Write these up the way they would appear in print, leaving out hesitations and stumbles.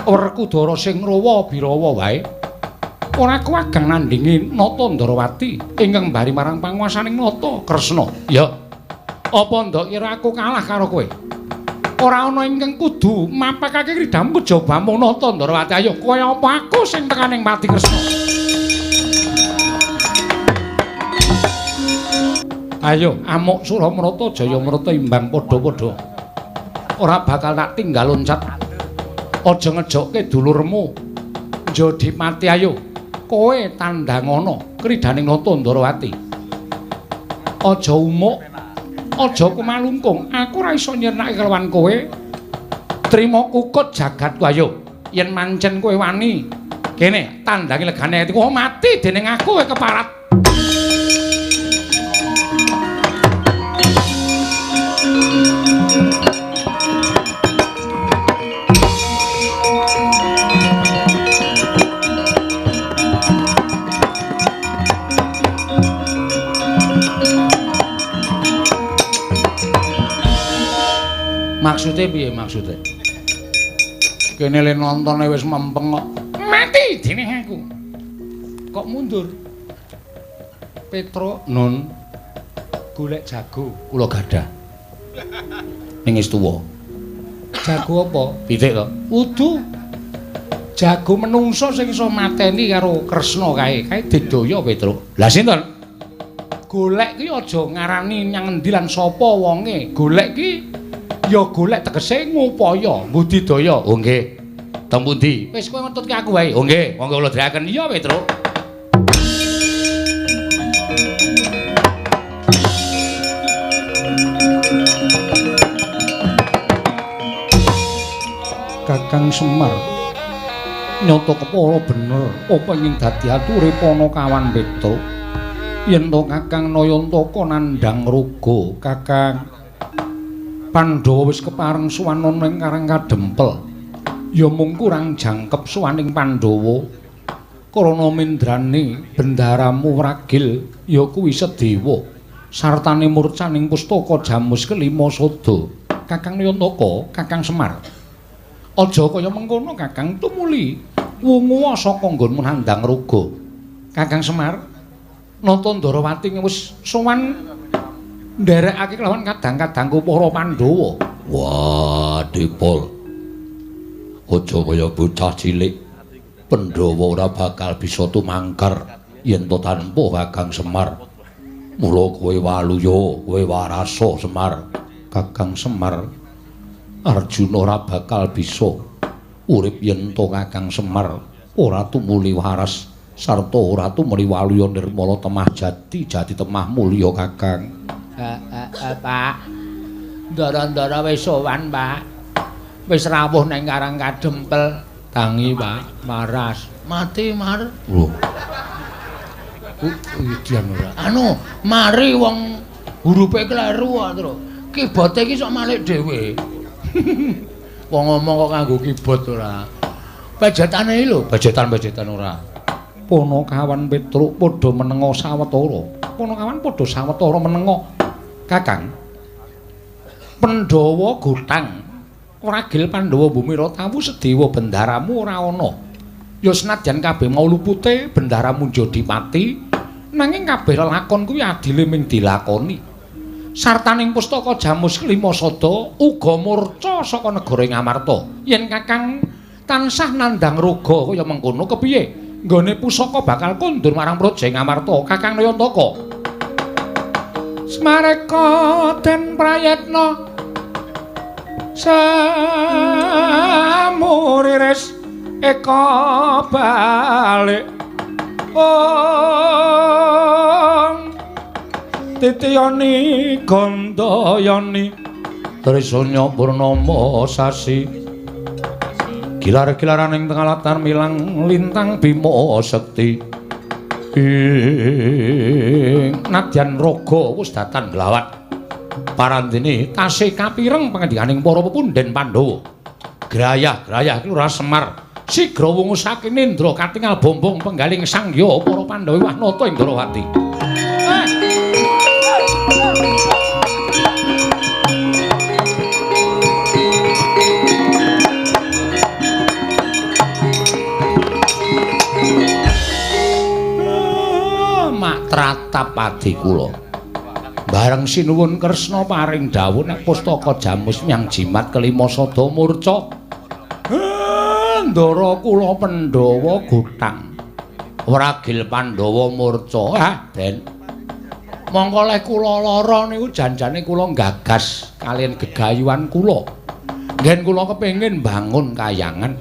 Werkudara sing ngrawa birawa wae. Ora kuwagang nandhingi Nata Ndarawati ingkang mbari marang panguwasaning Nata Kresna. Ya. Apa ndok kira aku kalah karo kowe? Ora ana ingkang kudu mapakake kridhamu kejaba mung Nata Ndarawati. Ayo kowe apa aku sing tekaning pati Kresna? Ayo amuk Suramrata Jayamrata imbang padha-padha. Ora bakal tak tinggal loncat. Aja ngejokke dulurmu. Jodipati ayo. Kowe tandangana kridhaning Nata Ndarawati. Aja umuk, aja kumalungkung. Aku ora iso nyirnake kelawan kowe. Trima kukut jagatku ayo. Yen mancen kowe wani, kene tandangi legane atiku mati dening aku kowe keparat. Maksude piye maksude? Kene le nontone wis mempeng kok. Mati dening aku. Kok mundur? Petro nun golek jago kula gadah. Ning wis tuwa. Jago apa? Pitik to. Udu. Jago menungso sing iso mateni karo Kresna kae. Kae digdaya Petro. Lah sinten? Golek ki aja ngarani nyang endi lan sapa wonge. Golek ki ya golek tegese ngupaya budidaya. Oh nggih. Teng pundi? Wis kowe ngetutke aku wae. Oh nggih, monggo kula dherekaken. Iya, Petro. Kakang Semar nyata kepara bener apa ing dadi ature Panakawan Petro. Yen to Kakang Nayantaka nandhang raga, Kakang Pandhawa wis kepareng sowan ana ing Karang Kadempel. Ya mung kurang jangkep sowaning Pandhawa. Karana mendrane bendaramu wragil ya kuwi Sedewa sartane murcaning pustaka Jamus kelima sada. Kakang Nayantaka, Kakang Semar. Aja kaya mengkono Kakang, tumuli wungu saka nggonmu nandhang raga. Kakang Semar, Nata Ndarawati wis sowan nderekake kelawan kadang-kadangku para Pandhawa. Wah, Dipol. Aja kaya bocah cilik. Pandhawa ora bakal bisa tumangkar yen to tanpa Kakang Semar. Mula kowe waluya, kowe warasa Semar. Kakang Semar, Arjuna ora bakal bisa urip yen to Kakang Semar ora tumuli waras sarta ora tumuli waluya nirmala temah jati jati temah mulya Kakang. Pak, ndara-ndara wis sowan, Pak. Wis rawuh nang Karang Kadempel. Tangi, Pak, waras. Mati, Mar. Lho. Idian ora. Anu, mari wong hurupe kleru kok, Tru. Keyboard iki sok malik dhewe. Wong ngomong kok nganggo keyboard ora. Pejetane iki lho, pejetan-pejetan ora. Panakawan Petruk padha menenga sawetara. Panakawan padha sawetara menenga. Kakang Pandhawa gotang wragil Pandhawa Bumira tawu Sedewa bendaramu ora ana. Ya senadyan kabeh mau lupute bendaramu Jodipati, nanging kabeh lelakon kuwi adile ming dilakoni. Sartaning pustaka Jamus kelima sada uga murca saka negara Ngamarta. Yen Kakang tansah nandhang raga kaya mengkono kepiye? Nggone pusaka bakal kondur marang Praja Ngamarta. Kakang Nayantaka. Smareka den prayetna samuriris eka balik ong titiyani gandayani Trisanya purnama sasi gilar-gilaran ing tengah latar milang lintang bima sekti ing nadyan raga wis datan glawat parandene tasih kapireng pangendikaning para pepundhen Pandhawa. Grayah-grayah ki ora Semar sigra wungu sakinendra katingal bombong penggaling sangya para Pandhawa wah nata ing Ndrawati. Tratap adi kula. Bareng sinuwun Kresna paring dawuh nek pustaka Jamus nyang jimat kelima sada murca. Ndara kula Pandhawa gotang. Wragil Pandhawa murca. Ah, Den. Mongko leh kula lara niku janjane kula nggagas kaliyan gegayuhan kula. Nggen kula kepengin bangun kayangan.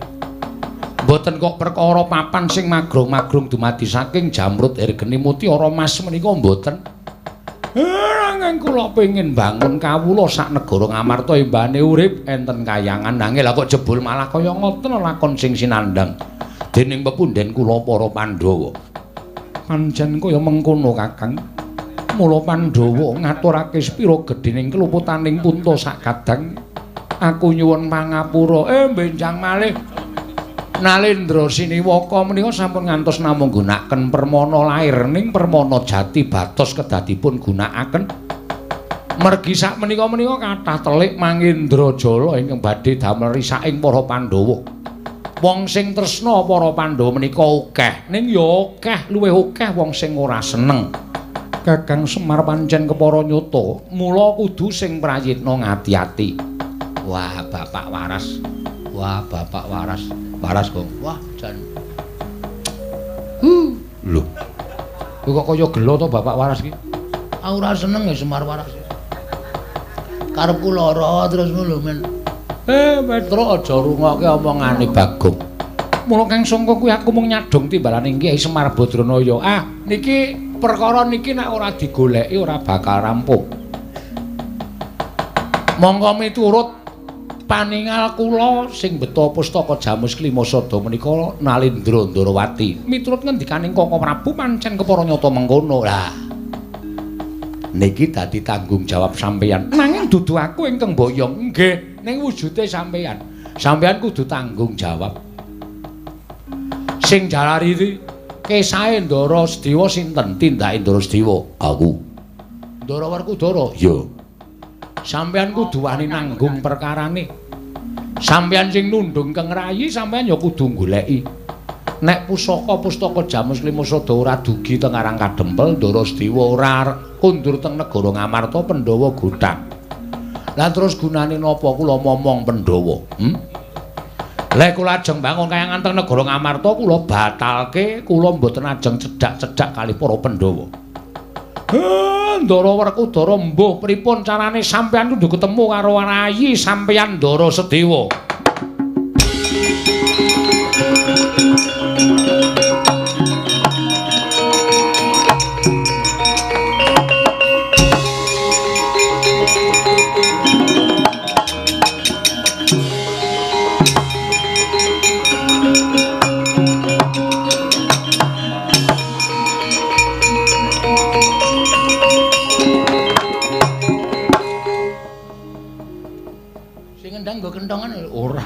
Mboten kok perkara papan sing magrong-magrong dumadi saking jamrut ergeni mutiara mas menika mboten. Nanging kula pengin bangun kawula sak negara Ngamarta embane urip enten kayangan. Nanging lha kok jebul malah kaya ngoten lakon sing sinandhang dening pepundhen kula para Pandhawa. Pancen kaya mengkono Kakang. Mula Pandhawa ngaturake sepira gedhening keluputaning punta sak kadang. Aku nyuwun pangapura. Benjang malih. Nalendra Siniwaka menika sampun ngantos namung gunakaken permana lair ning permana jati batos kedadipun gunakaken. Mergi sak menika-menika kathah telik Mangendra Jala ingkang badhe damel risaking para Pandhawa. Wong sing tresna para Pandhawa menika akeh, ning ya akeh luwih akeh wong sing ora seneng. Kakang Semar pancen kepara nyata, mula kudu sing prayitna ngati-ati. Wah, Bapak waras. Wah, Bapak waras. Waras, Gong. Wah, jan. Lho. Kowe kok kaya gelo to Bapak waras iki? Aku ora seneng ya Semar waras. Karepku lara terus ngono lho, men. Petro aja rungokke omongane Bagong. Mula Kang Sangka kuwi aku mung nyadong timbalane Kyai Semar Badranaya. Ah, niki perkara niki nek ora digoleki ora bakal rampung. Monggo miturut paningal kula sing beto pustaka Jamus Klima Sada menika Nalendra Ndarawati. Miturut ngendikaning Kaka Prabu pancen kepara nyata mengkono. Lah niki dadi tanggung jawab sampeyan. Nanging dudu aku ingkang boyong. Nggih, ning wujude sampeyan. Sampeyan kudu tanggung jawab. Sing jalari iki kesahe Ndara Sedewa sinten? Tindake Ndara Sedewa. Aku. Ndara Werkudara? Iya. Sampeyan kudu wani nanggung perkarane. Sampeyan sing nundung keng rayi, sampeyan ya kudu goleki. Nek pusaka-pustaka Jamus Klima Sada ora dugi teng Karang Kadempel, Ndara Sedewa ora kundur teng negara Ngamarta, Pandhawa gothang. Lah terus gunane napa kula momong Pandhawa? Lek kula ajeng bangun kayangan teng negara Ngamarta, kula batalke, kula mboten ajeng cedhak-cedhak kalih para Pandhawa. Ndara Werkudara mbuh pripun carane sampeyan kudu ketemu karo rayi sampeyan Ndara Sedewa. Ora.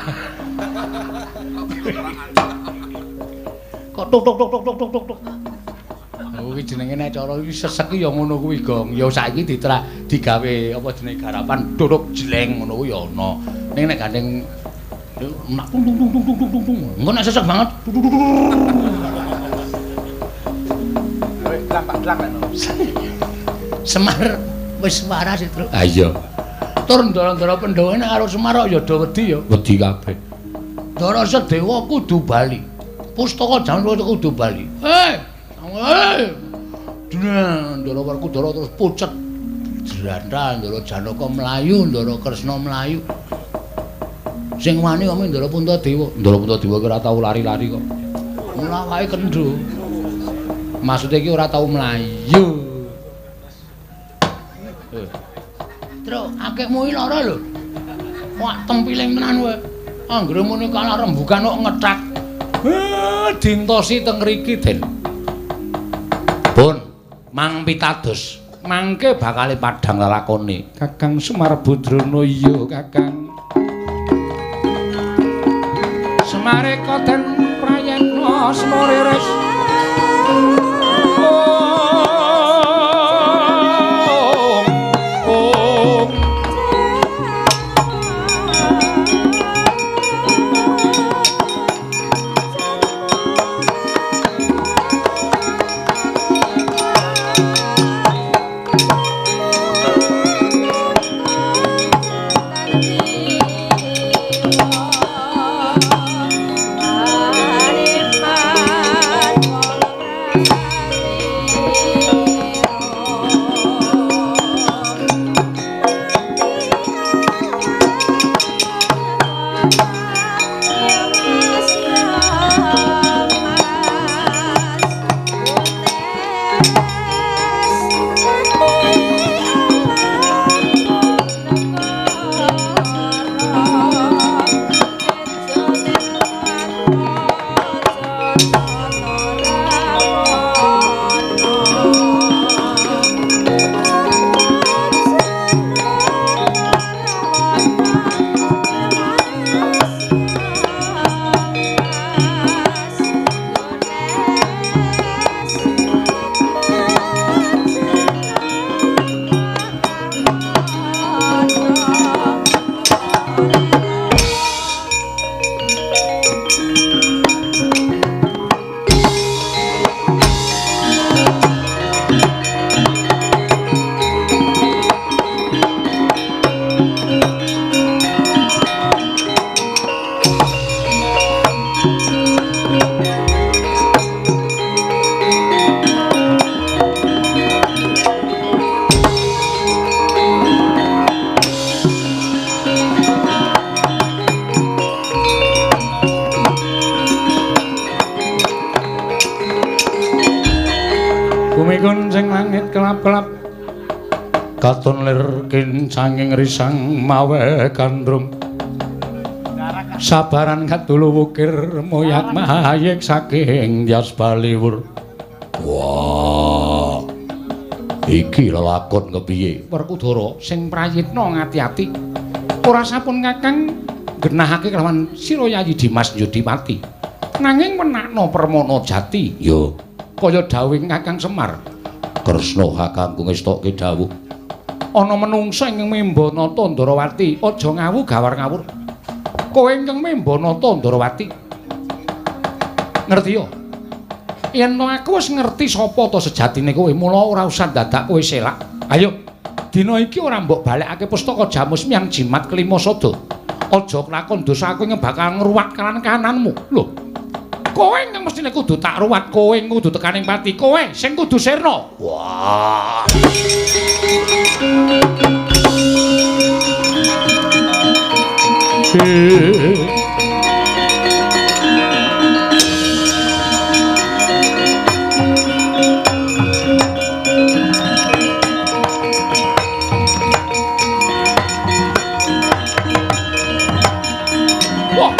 Kok tuk tuk tuk tuk tuk tuk tuk. Kuwi jenenge nek cara iki sesek ya ngono kuwi, Gong. Ya saiki digawe apa jenenge garapan duduk jleng ngono kuwi ya ana. Ning nek gandeng nak tung tung tung tung tung tung. Engko nek sesek banget. Wis dlang-dlang nek. Semar wis waras, Truk. Ha iya. Tur ndara-ndara Pandhawa nek karo Semar kok ya do wedi ya. Wedi kabeh. Ndara Sedewa kudu bali. Pustaka Jamus kudu bali. Ndara Werkudara terus pucet. Jrantal Ndara Janaka mlayu, Ndara Kresna mlayu. Sing wani kok Ndara Puntadewa. Ndara Puntadewa ki ora tau lari-lari kok. Mlawake kendho. Maksude iki ora tau mlayu. Truk, akikmu iki lara lho. Wah, tempiling tenan kowe. Anggere muni kalah rembugan kok ngethak. Dintosi teng mriki, Den. Pun mang pitados. Mangke bakale padhang lelakone. Kakang Semar Badrana iya, Kakang. Semareka den prayetna semoriris. Bumi kuncing langit kelap-kelap katon lir kincanging risang mawe gandrung. Sabaran kadulu wukir moyak mayik saking Dyas Baliwur. Wah, iki lelakon kepiye? Werkudara sing prayitna ngati-ati. Ora sampun Kakang genahake kelawan sira Yayi Dimas Yudipati. Nanging menakno permana jati. Ya, kaya dawuhing Kakang Semar. Kresna kakangku ngestokke dawuh. Ana menungsa ingkang memba nata Ndarawati, aja ngawu gawar ngawur. Kowe ingkang memba nata Ndarawati. Ngerti ya? Yen aku wis ngerti sapa ta sejatine kowe, mula ora usah dadak kowe selak. Ayo, dina iki ora mbok balekake pustaka Jamus Miang Jimat Kelima Sada. Aja kelakon dosa aku ing bakal ngruwat kanan kananmu. Lho. Kowe ingkang mestine kudu tak ruwat, kowe kudu tekaning pati, kowe sing kudu sirna. Wah. Wah.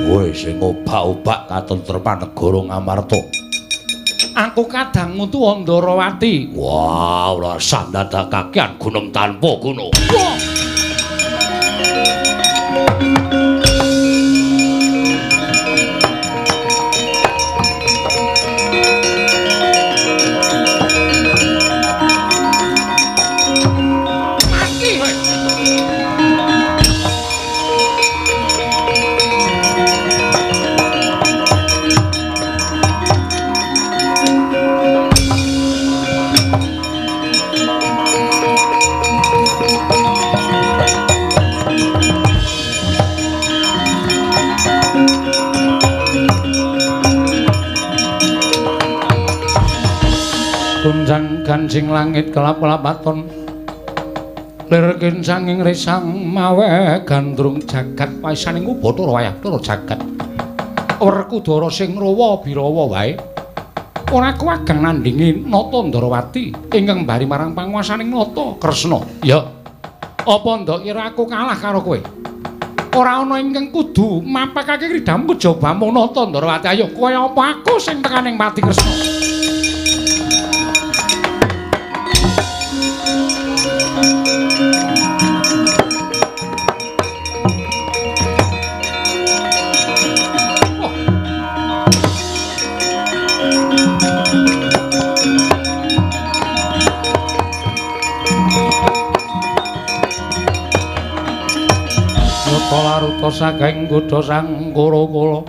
Woi sing obak-obak katentreman negara Ngamarta. Aku kadang ngutu Ndarawati. Wah, ora sah ndadakakean gunung tanpa guna. Wah. Mati kowe. Gunjang ganjing langit kelap-kelap aton lir kincanging risang mawe gandrung jagat paisaning Bathara wayah Bathara jagat. Werkudara sing rawa birawa wae ora kuwagang nandhingi Nata Ndarawati ingkang bari marang panguwasaning Nata Kresna. Ya, apa ndok kira aku kalah karo kowe? Ora ana ingkang kudu mapakake kridhamu kejaba mung Nata Ndarawati. Ayo kowe apa aku sing tekaning pati Kresna? Laruta saking godha sang Kura-kura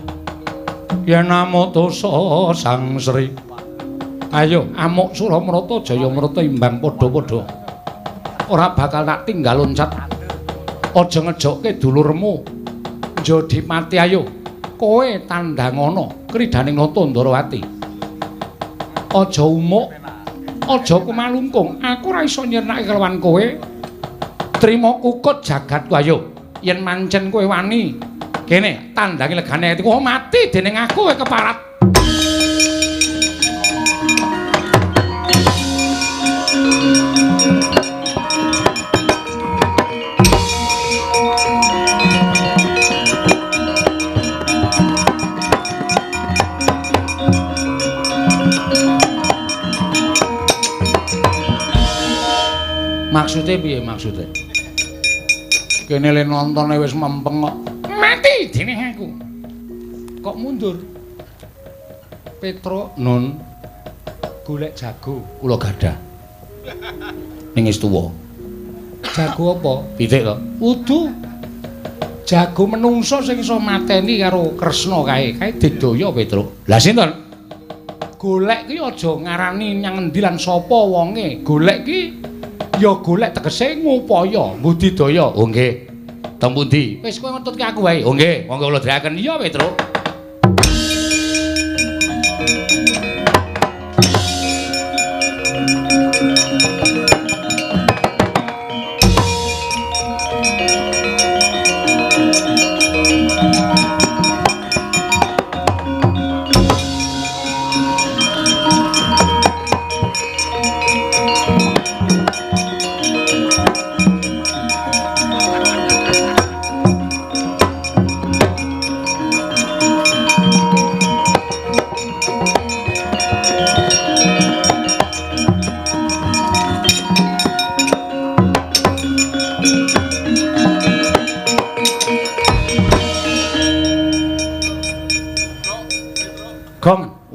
yen amutusa sang Sri. Ayo amuk Suramrata Jayamrata imbang padha-padha. Ora bakal tak tinggal loncat. Aja ngejokke dulurmu Jodipati. Ayo kowe tandangana kridhaning Nata Ndarawati. Aja umuk, aja kumalungkung. Aku ora iso nyirnake kelawan kowe. Trima kukut jagatku. Ayo yen mancen kowe wani kene tandangi legane atiku mati dening aku kowe keparat. Maksude piye maksude? Kene le nontone wis mempeng kok. Mati dening aku. Kok mundur? Petruk nun golek jago kula gadah. Ning wis tuwa. Jago apa? Pitik to. Udu. Jago menungso sing iso mateni karo Kresna kae. Kae didaya Petruk. Lah sinten? Golek ki aja ngarani nyang endi lan sapa wonge. Golek ki ya golek tegese ngupaya budidaya. Oh nggih. Teng pundi? Wis kowe ngetutke aku wae. Oh nggih, monggo kula dherekaken. Iya, Petruk.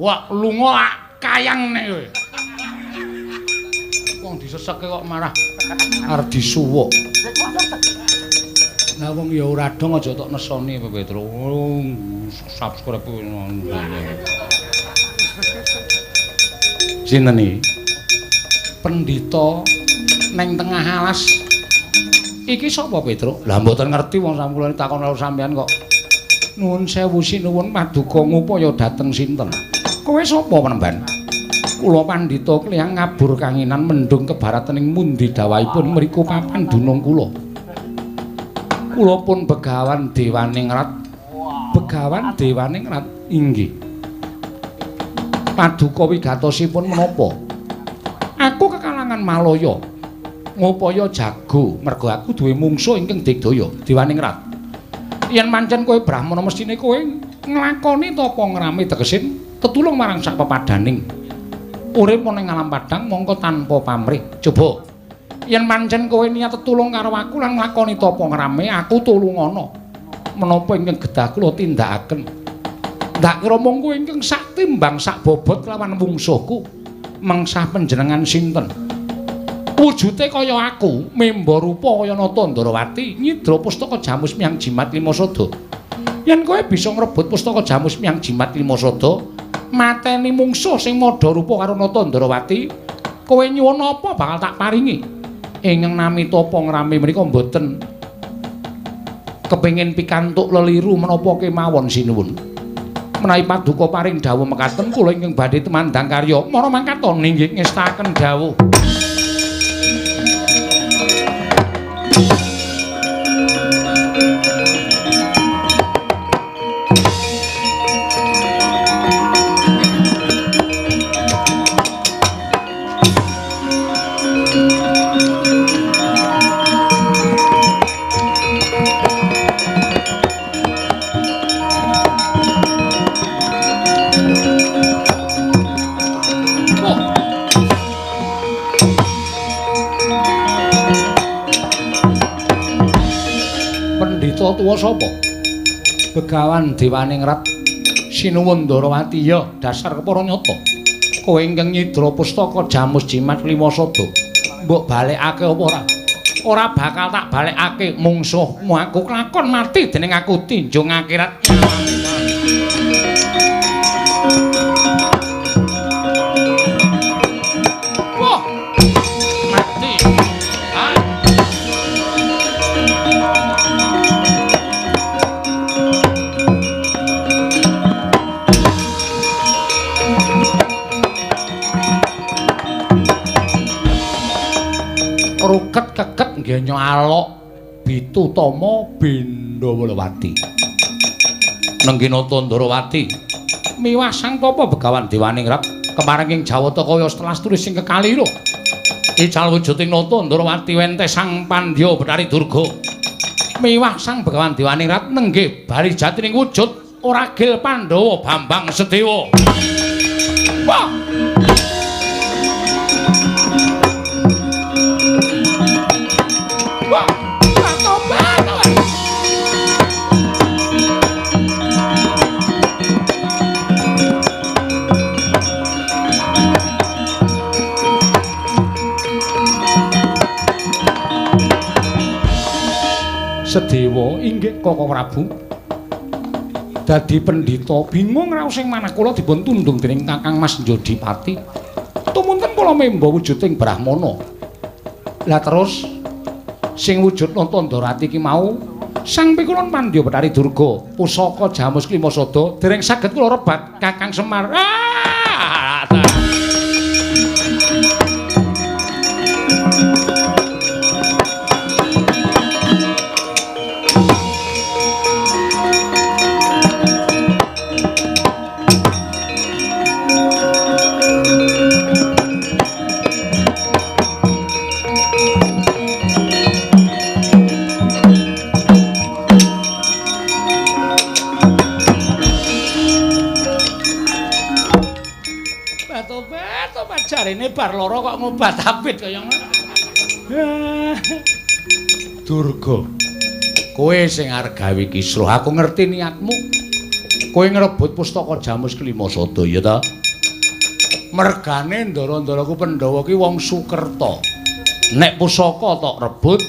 Wah, lunga kayang nek kowe. Wong diseseke kok marah arep disuwuk. Lah wong ya ora dong aja tok nesoni Petro. Subscribe. Sinten iki? Pendhita neng tengah alas. Iki sapa Petro? Lah mboten ngerti wong sampeyan takon karo sampeyan kok. Nuwun sewu sinuwun paduka ngupaya dhateng sinten? Kowe sapa penemban? Kula pandhita kliyang ngabur kanginan mendung kebaratening mundi dawahipun mriku papan dunung kula. Kula pun Begawan Dewaningrat. Begawan Dewaningrat inggih. Paduka wigatosipun menapa? Aku kekalangan Malaya. Ngupaya jago mergo aku duwe mungsuh ingkang digdaya Dewaningrat. Yen pancen kowe brahmana mestine kowe nglakoni tapa ngrame tegesin tetulung marang sak pepadaning. Urip ning alam padang mongko tanpa pamrih. Coba yen pancen kowe niat tetulung karo aku lan nglakoni tapa ngrame, aku tulungana. Menapa ingkang gedah kula tindakaken. Ndak kira mung kowe ingkang sak timbang sak bobot lawan mungsuhku. Mengsah panjenengan sinten? Wujute kaya aku, memba rupa kaya Nata Ndarawati, nyidra pustaka Jamus Miang Jimat Lima Sada. Yen kowe bisa ngrebut pustaka Jamus Miang Jimat Lima Sada, mateni mungsuh sing madha rupa karo Nata Ndarawati, kowe nyuwun apa bakal tak paringi. Ingkang nami tapa ngrame menika mboten kepengin pikantuk leliru menapa kemawon sinuwun. Menawi paduka paring dawuh mekaten kula ingkang badhe tumandang karya mara mangkata ninggih ngestakaken dawuh. Tuwa sapa? Begawan Dewaningrat Sinuwun Ndarawati. Ya, dasar kepara nyata. Kowe ingkang nyidra pustaka Jamus Jimat Lima Sada. Mbok balekake apa ora? Ora bakal tak balekake mungsuhmu. Aku kelakon mati dening aku tinjung akhirat. Wah, mati. Ruket keket ngenyo alok Bitutama Bindawalawati. Nenggi Nata Ndarawati miwah sang tapa Begawan Dewaningrat kemareng ing Jawata kaya setelas tulis sing kekalira. Ical wujuding Nata Ndarawati wente sang Pandya Bathari Durga. Miwah sang Begawan Dewaningrat nenggih bali jatining wujud Oragil Pandhawa Bambang Sedewa. Wah! Sedewa inggih Koko Prabu. Dadi pendhita bingung raos ing manah kula dipun tundung dening Kakang Mas Njodipati. Tumunten kula memba wujuding brahmana. Lah terus sing wujud Nata Ndarawati ki mau Sang Pikulun Pandya Bathari Durga pusaka Jamus Lima Sada dereng saged kula rebat Kakang Semar. Ah! Jarene bar lara kok ngobat abit kaya ngono. Durga, kowe sing arep gawe kisruh, aku ngerti niatmu. Kowe ngrebut pustaka Jamus Kelima Sada ya ta? Mergane ndara-ndaraku Pandhawa ki wong Sukerta. Nek pusaka tok rebut,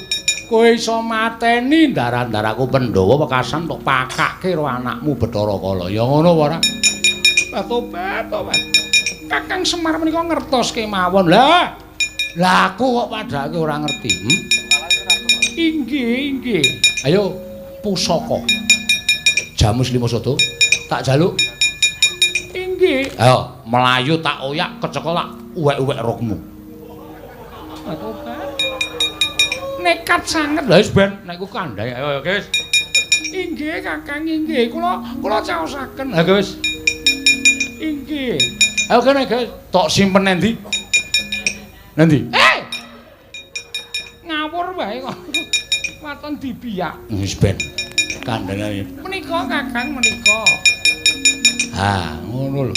kowe iso mateni ndara-ndaraku Pandhawa wekasan tok pakake karo anakmu Bathara Kala. Ya ngono apa ora? Tobat, tobat. Kakang Semar menika ngertos kemawon. Lah, lah aku kok padhake ora ngerti. Inggih, inggih. Ayo pusaka. Jamus 5 sada tak jaluk. Inggih. Ayo mlayu tak oyak kecekel tak uwek-uwek rokmu. Tobat. Nekat sanget. Lah wis ben nek ku kandhane. Ayo guys. Inggih Kakang, inggih. Kula caosaken. Ha wis. Inggih. Ayo kene guys, tok simpen endi? Endi? Eh. Ngawur wae kok. Waton dibiyak. Wis ben. Kandhane. Menika Kakang menika. Ha, ngono lho.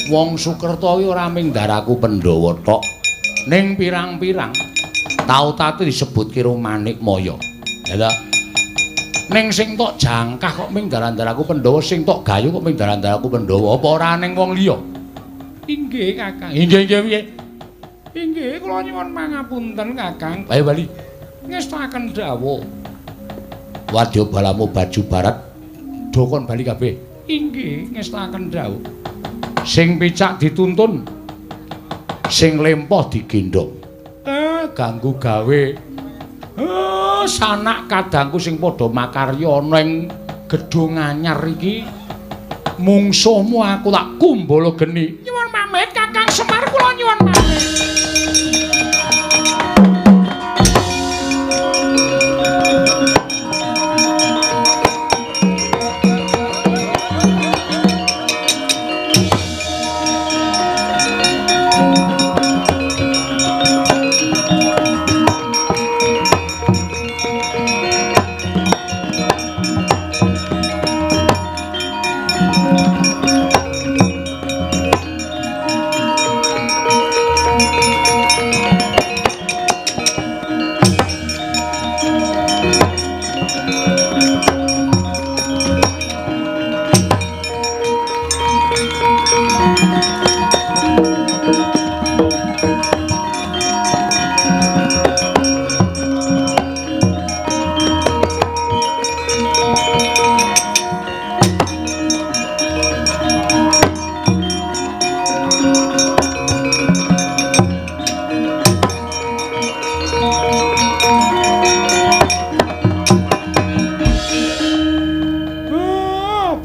Wong Sukerta kuwi ora ming ndaraku Pandhawa tok. Ning pirang-pirang tau tate disebutke karo Manikmaya. Ya ta? Ning sing tok jangkah kok ming ndara-ndaraku Pandhawa, sing tok gayu kok ming ndara-ndaraku Pandhawa, apa ora ning wong liya? Inggih, Kakang. Inggih, inggih piye? Inggih, kula nyuwun pangapunten, Kakang. Ayo bali. Ngestakaken dawuh. Wadya balamu baju barat dokon bali kabeh. Inggih, ngestakaken dawuh. Sing picak dituntun, sing lempoh digendhong. Ganggu gawe. Sanak kadangku sing padha makarya ning gedhung anyar iki, mungsuhmu aku tak kumbala geni. Nyuwun pamit Kakang Semar, kula nyuwun pamit.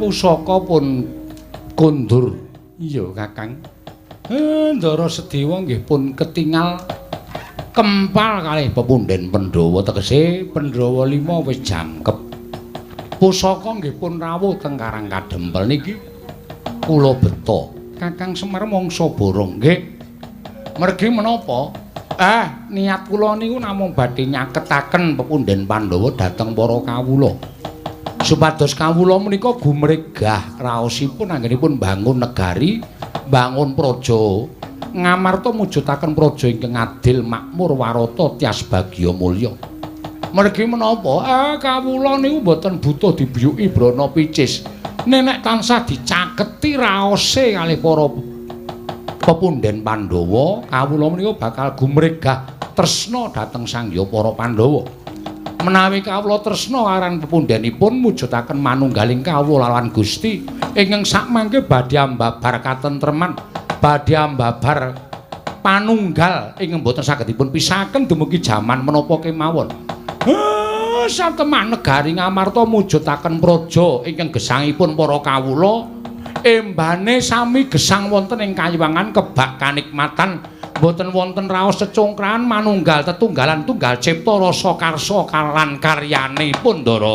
Pusaka pun kondur. Iya, Kakang. Ndara Sedewa nggih pun ketingal kempal kalih pepunden Pandhawa, tegese Pandhawa 5 wis jangkep. Pusaka nggih pun rawuh teng Karang Kadempel niki kula beta. Kakang Semar mangsa borong nggih. Mergi menapa? Niat kula niku namung badhe nyaketaken pepunden Pandhawa dhateng para kawula. Supados kawula menika gumregah raosipun anggenipun bangun negari, bangun praja, ngamarta mujudaken praja ingkang adil, makmur, warata, tias bagya mulya. Mergi menapa? Kawula niku mboten butuh dibiyuki brana picis. Nek tansah dicaketi raose kalih para pepunden Pandhawa, kawula menika bakal gumregah tresna dhateng Sang Hyang para Pandhawa. Menawi kawula tresna aran pepundenipun mujudaken manunggaling kawula lan Gusti ingkang sakmangke badhe ambabar katentreman, badhe ambabar panunggal ingkang boten saged dipun pisahaken dumugi jaman menapa kemawon. Satemah negari Ngamarta mujudaken praja ingkang gesangipun para kawula, embane sami gesang wonten ing kayiwangan kebak kanikmatan, boten wonten raos cecungkrahan manunggal tetunggalan tunggal cipta rasa karsa kalan karyanipun Ndara.